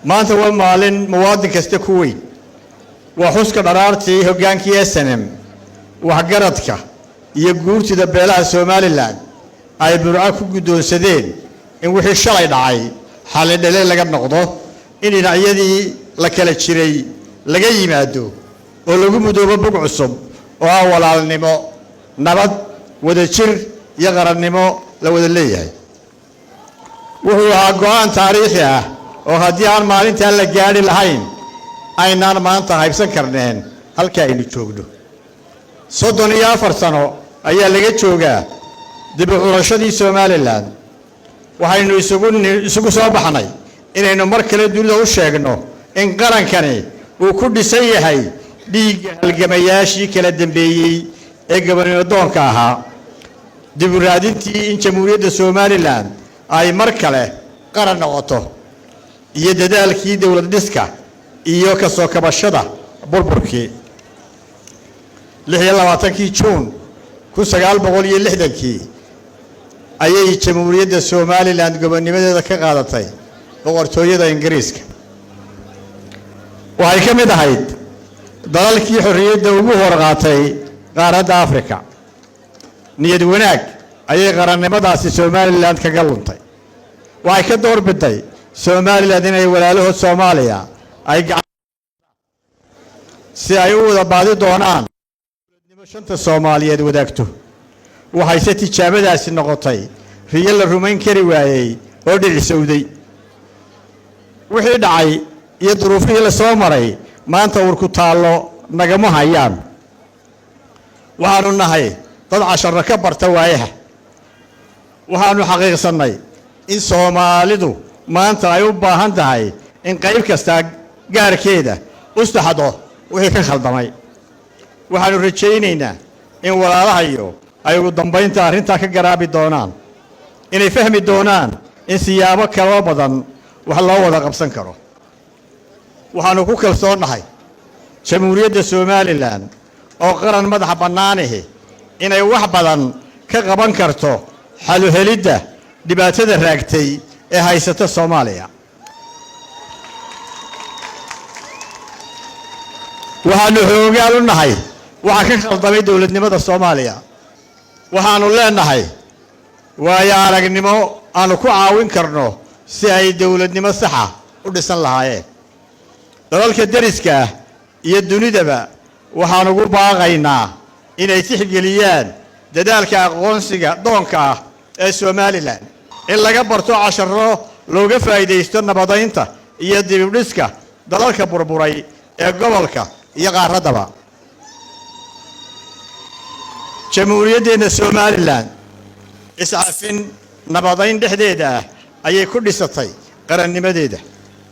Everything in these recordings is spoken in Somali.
Maanta waa maalin muwaadin kasta ku weyn. Waa xuska dharaartii hoggaankii SNM, waxgaradka iyo guurtida beelaha Somaliland ay Burco ku guddoonsadeen in wixii shalay dhacay xallidhale laga noqdo, in dhinacyadii la kala jiray laga yimaado oo lagu mudoobo bog cusub oo ah walaalnimo, nabad, wadajir iyo qarannimo la wada leeyahay. Wuxuu ahaa go'aan taariikhi ah oo haddii aan maalintaa la gaadhi lahayn aynaan maanta haybsan karneen halka aynu joogno. 34 sano ayaa laga joogaa dib u curashadii Somaliland. Waxaynu isugu soo baxnay inaynu mar kale dunida u sheegno in qarankani uu ku dhisan yahay dhiigga halgamayaashii kala dambeeyey ee gobonimadoonka ahaa, dib u raadintii in Jamhuuriyadda Somaliland ay mar kale qaran noqoto, iyo dadaalkii dowlad dhiska iyo ka soo kabashada burburkii. 26-kii Juun 1960-kii ayay Jamhuuriyadda Somaliland gobonnimadeeda ka qaadatay Boqortooyada Ingiriiska. Waxay ka mid ahayd dalalkii xorriyadda ugu hor qaatay qaaradda Africa. Niyad wanaag ayay qarannimadaasi Somaliland kaga luntay. Waxay ka doorbiday Somaliland inay walaalahood Soomaaliya ay gacan si ay u wada baadi doonaan dowladnimo shanta Soomaaliyeed wadaagto. Waxayse tijaabadaasi noqotay riyo la rumayn kari waayey oo dhicisowday. Wixii dhacay iyo duruufihii la soo maray maanta warku taallo nagama hayaan. Waxaanu nahay dad casharro ka barta waayaha. Waxaanu xaqiiqsannay in Soomaalidu maanta ay u baahan tahay in qayb kastaa gaarkeeda u saxdo wixii ka khaldamay. Waxaanu rajaynaynaa in walaalahayo ay ugu dambaynta arrintaa ka garaabi doonaan, inay fahmi doonaan in siyaabo kaloo badan wax loo wada qabsan karo. Waxaanu ku kalsoonnahay Jamhuuriyadda Somaliland oo qaran madaxa bannaanihi inay wax badan ka qaban karto xaluhelidda dhibaatada raagtay ee haysata Soomaaliya. Waxaanu xoogaal u nahay waxa ka khaldamay dowladnimada Soomaaliya. Waxaanu leenahay waayo aragnimo aanu ku caawin karno si ay dowladnimo saxa u dhisan lahaayeen. Dalalka deriska ah iyo dunidaba waxaan ugu baaqaynaa inay tixgeliyaan dadaalka aqoonsiga doonka ah ee Somaliland, in laga barto casharro looga faa'iidaysto nabadaynta iyo dibudhiska dalalka burburay ee gobolka iyo qaaraddaba. Jamhuuriyaddeenna Somaliland iscafin, nabadayn dhexdeeda ah ayay ku dhisatay qarannimadeeda.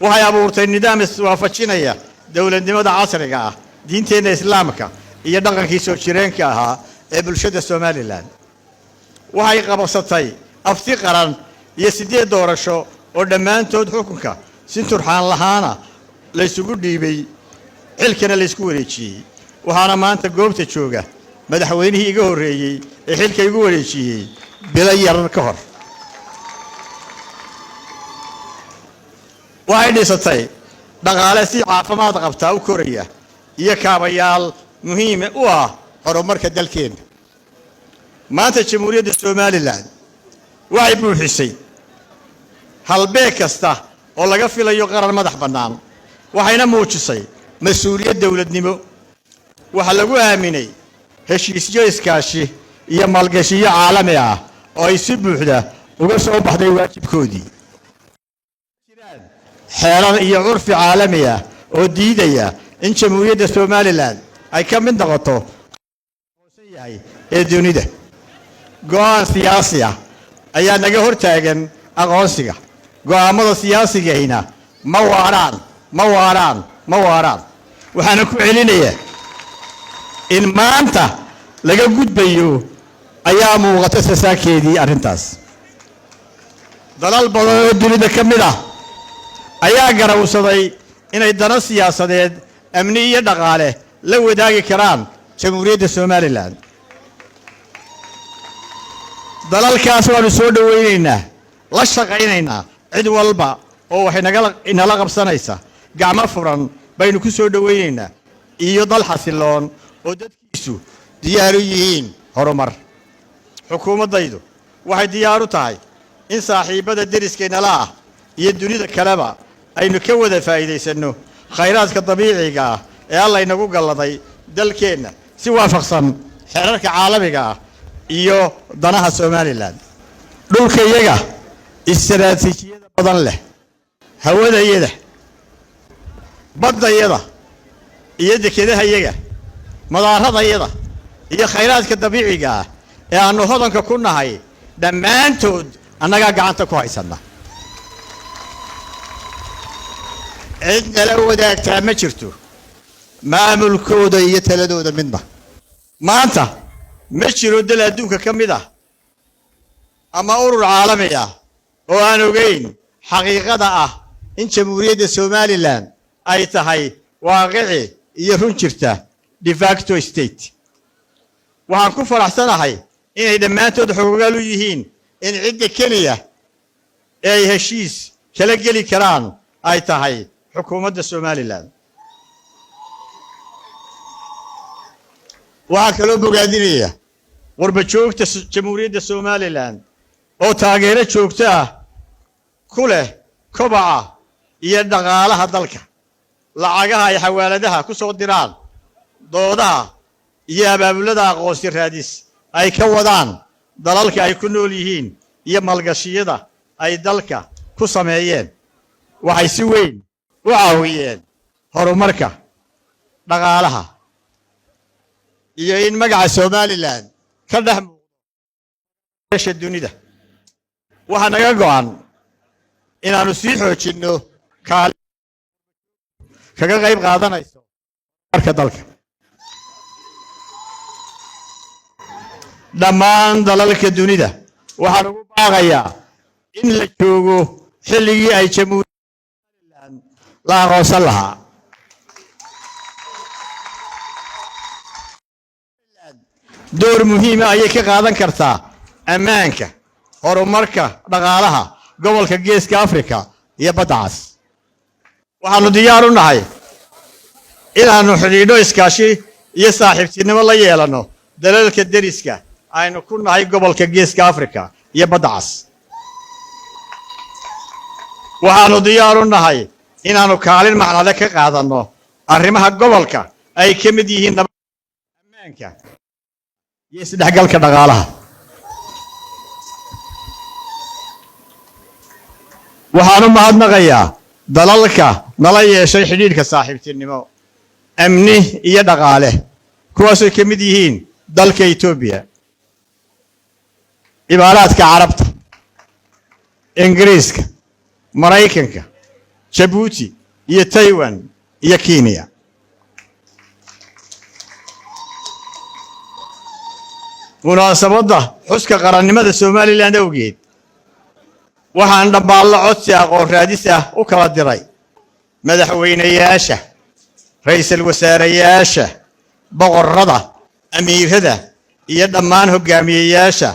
Waxay abuurtay nidaam iswaafajinaya dowladnimada casriga ah, diinteenna Islaamka iyo dhaqankii soo jireenka ahaa ee bulshada Somaliland. Waxay qabsatay afti qaran iyo 8 doorasho oo dhammaantood xukunka si turxaan lahaana laysugu dhiibay, xilkana laysku wareejiyey. Waxaana maanta goobta jooga madaxweynihii iga horreeyey ee xilka igu wareejiyey bilo yarar ka hor. Waxay dhisatay dhaqaale si caafimaad qabtaa u koraya iyo kaabayaal muhiima u ah horumarka dalkeenna. Maanta Jamhuuriyadda Somaliland waxay buuxisay halbeeg kasta oo laga filayo qaran madax bannaan, waxayna muujisay mas-uuliyad dowladnimo. Waxaa lagu aaminay heshiisyo iskaashi iyo maalgashiyo caalami ah oo ay si buuxda uga soo baxday waajibkoodii. Xeerar iyo curfi caalami ah oo diidaya in Jamhuuriyadda Somaliland ay ka mid noqoto aqoonsan yahay ee dunida. Go'aan siyaasi ah ayaa naga hortaagan aqoonsiga. Go'aamada siyaasigayna ma waaraan, ma waaraan, ma waaraan. Waxaana ku celinayaa in maanta laga gudbayo ayaa muuqata sasaankeedii arrintaas. Dalal badan oo dunida ka mid ah ayaa garawsaday inay dano siyaasadeed, amni iyo dhaqaale la wadaagi karaan Jamhuuriyadda Somaliland. Dalalkaas waanu soo dhowaynaynaa, la shaqaynaynaa cid walba Oo waxay inala qabsanaysaa gacmo furan baynu ku soo dhowaynaynaa iyo dal xasiloon oo dadkiisu diyaar u yihiin horumar. Xukuumaddaydu waxay diyaar u tahay in saaxiibbada deriskaynala ah iyo dunida kaleba aynu ka wada faa'iidaysanno khayraadka dabiiciga ah ee Alla inagu galladay dalkeenna, si waafaqsan xeerarka caalamiga ah iyo danaha Somaliland. Dhulka iyaga istaraatiijiyada badan leh, hawadayada, baddayada iyo dekedahayaga, madaaradayada iyo khayraadka dabiiciga ah ee aanu hodanka ku nahay, dhammaantood annagaa gacanta ku haysanna. Cid nala wadaagtaa ma jirto maamulkooda iyo taladooda midna. Maanta ma jiro dal adduunka ka mid ah ama urur caalami ah oo aan ogeyn xaqiiqada ah in Jamhuuriyadda Somaliland ay tahay waaqici iyo run jirta, de facto state. Waxaan ku faraxsanahay inay dhammaantood xoogaal u yihiin in cidda keliya ee ay heshiis kala geli karaan ay tahay xukuumadda Somaliland. Waxaa kaloo bogaadinaya warbajoogta Jamhuuriyadda Somaliland oo taageero joogto ah ku leh kobaca iyo dhaqaalaha dalka. Lacagaha ay xawaaladaha ku soo diraan, doodaha iyo abaabulada aqoonsi raadis ay ka wadaan dalalka ay ku nool yihiin iyo maalgashiyada ay dalka ku sameeyeen waxay si weyn u caawiyeen horumarka dhaqaalaha iyo in magaca Somaliland ka dhex muuqdo dunida. Waxaa naga go'an inaannu sii xoojinno kaali kaga qayb qaadanayso horumarka dalka. Dhammaan dalalka dunida waxaan ugu baaqayaa in la joogo xilligii ay Jamhuuriyadda la aqoonsan lahaa. Door muhiima ayay ka qaadan kartaa ammaanka, horumarka dhaqaalaha gobolka Geeska Afrika iyo Badda Cas. Waxaannu diyaar u nahay inaannu xidhiidho iskaashi iyo saaxiibtinimo la yeelanno dalalka deriska aynu ku nahay gobolka Geeska Afrika iyo Badda Cas. Waxaannu diyaar u nahay inaannu kaalin macnale ka qaadanno arrimaha gobolka ay ka mid yihiin ammaanka iyo isdhexgalka dhaqaalaha. Waxaan u mahadnaqayaa dalalka nala yeeshay xidhiidhka saaxiibtinimo, amni iyo dhaqaale, kuwaasay ka mid yihiin dalka Etoobiya, Imaaraadka Carabta, Ingiriiska, Maraykanka, Jabuuti iyo Taiwan iyo Kenya. Munaasabadda xuska qarannimada Somaliland awgeed, waxaan dhambaallo codsi aqoon raadis ah u kala diray madaxweynayaasha, ra'iisul wasaareyaasha, boqorrada, amiirada iyo dhammaan hogaamiyeyaasha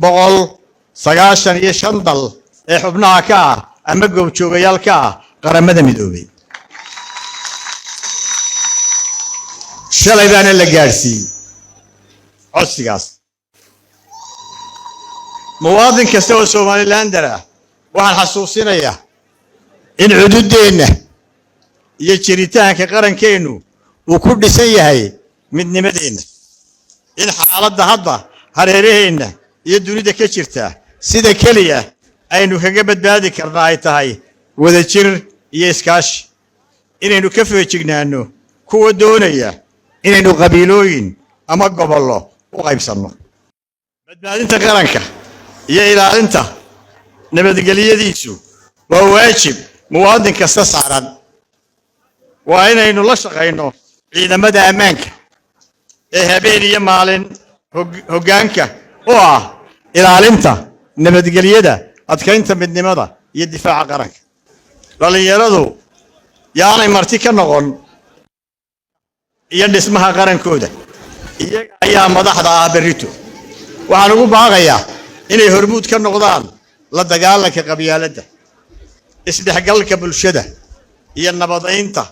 195 dal ee xubnaha ka ah ama goobjoogayaal ka ah Qaramada Midoobay. Shalay baana la gaadhsiiyey codsigaas. Muwaadin kasta oo Somalilander ah waxaan xasuusinayaa in xuduuddeenna iyo jiritaanka qarankeennu uu ku dhisan yahay midnimadeenna, in xaaladda hadda hareeraheenna iyo dunida ka jirta sida keliya aynu kaga badbaadi karna ay tahay wadajir iyo iskaashi, inaynu ka feejignaanno kuwa doonaya inaynu qabiilooyin ama gobollo u qaybsanno. Badbaadinta qaranka iyo ilaalinta nabadgelyadiisu waa waajib muwaadin kasta saaran. Waa inaynu la shaqayno ciidamada ammaanka ee habeen iyo maalin hoggaanka u ah ilaalinta nabadgelyada, adkaynta midnimada iyo difaaca qaranka. Dhallinyaradu yaanay marti ka noqon iyo dhismaha qarankooda, iyaga ayaa madaxda ah berrito. Waxaan ugu baaqayaa inay hormuud ka noqdaan la dagaalanka qabyaaladda. Isdhexgalka bulshada iyo nabadaynta,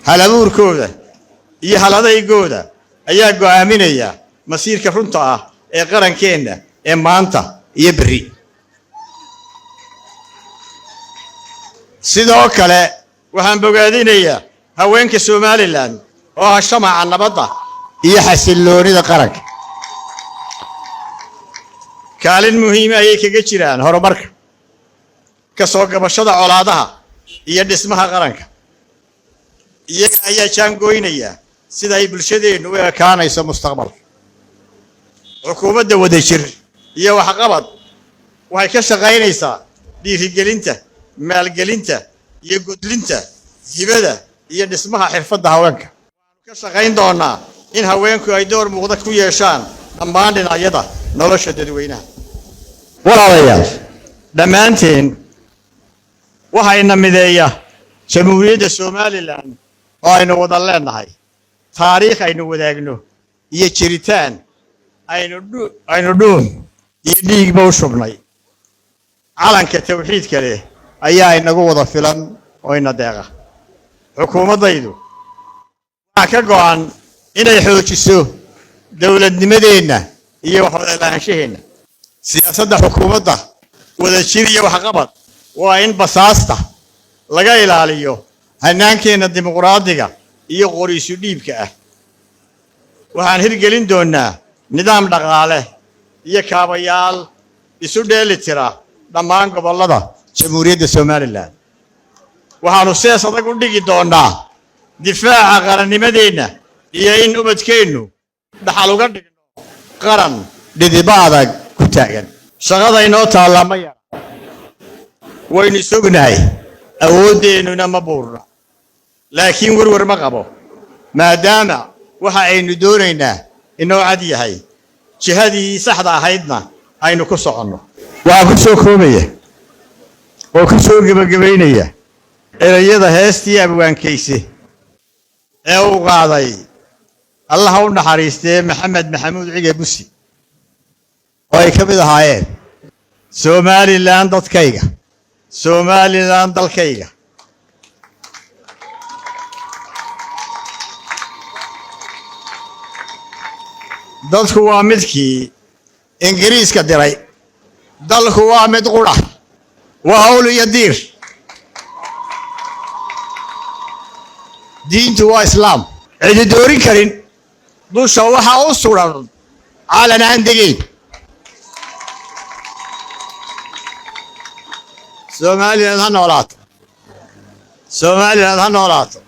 halabuurkooda iyo haladaygooda ayaa go'aaminaya masiirka runta ah ee qarankeenna ee maanta iyo berri. Sidoo kale waxaan bogaadinayaa haweenka Somalilan oo ah shamaca nabadda iyo xasilloonida qaranka. Kaalin muhiima ayay kaga jiraan horumarka, ka soo gabashada colaadaha iyo dhismaha qaranka. Iyaga ayaa jaangoynaya sida ay bulshadeennu u ekaanayso mustaqbalka. Xukuumadda Wadajir iyo Waxqabad waxay ka shaqaynaysaa dhiirigelinta, maalgelinta iyo godlinta hibada iyo dhismaha xirfadda haweenka. Waxaanu ka shaqayn doonaa in haweenku ay door muuqda ku yeeshaan dhammaan dhinacyada nolosha dadweynaha. Walaalayaal, dhammaanteen waxayna mideeya Jamhuuriyadda Somalilan oo aynu wada leenahay, taariikh aynu wadaagno iyo jiritaan aynu dhuun iyo dhiigba u shubnay. Calanka tawxiidka leh ayaa inagu wada filan oo ina deeqa. Xukuumaddaydu waxaa ka go'an inay xoojiso dowladnimadeenna iyo waxwada lahaanshaheenna. Siyaasadda xukuumadda Wadajir iyo Waxqabad waa in basaasta laga ilaaliyo hannaankeenna dimuqraadiga iyo qoriisu dhiibka ah. Waxaan hirgelin doonnaa nidaam dhaqaale iyo kaabayaal isu dheeli tira dhammaan gobollada Jamhuuriyadda Somalilan. Waxaannu sees adag u dhigi doonnaa difaaca qarannimadeenna iyo in ubadkeennu dhaxal uga dhigno qaran dhidibo adag ku taagan. Shaqada inoo taallaa ma yara, waynu isognahay, awooddeennuna ma buurna, laakiin werwer ma qabo, maadaama waxa aynu doonaynaa inoo cad yahay, jihadii saxda ahaydna aynu ku soconno. Waxaa ku soo koobaya oo ku soo gebagabaynaya erayada heestii abwaankayse ee uu qaaday, Allaha u naxariistee, Maxamed Maxamuud Cige Busi, oo ay ka mid ahaayeen: "Somalilan dadkayga, Somalilan dalkayga." Dadku waa midkii Ingiriiska diray, dalku waa mid qudha, waa hawl iyo diir, diintu waa Islaam, cidi doorin karin, dusha waxaa u suran calan aan degeyn. Somalilan ha noolaato! Somalilan ha noolaato!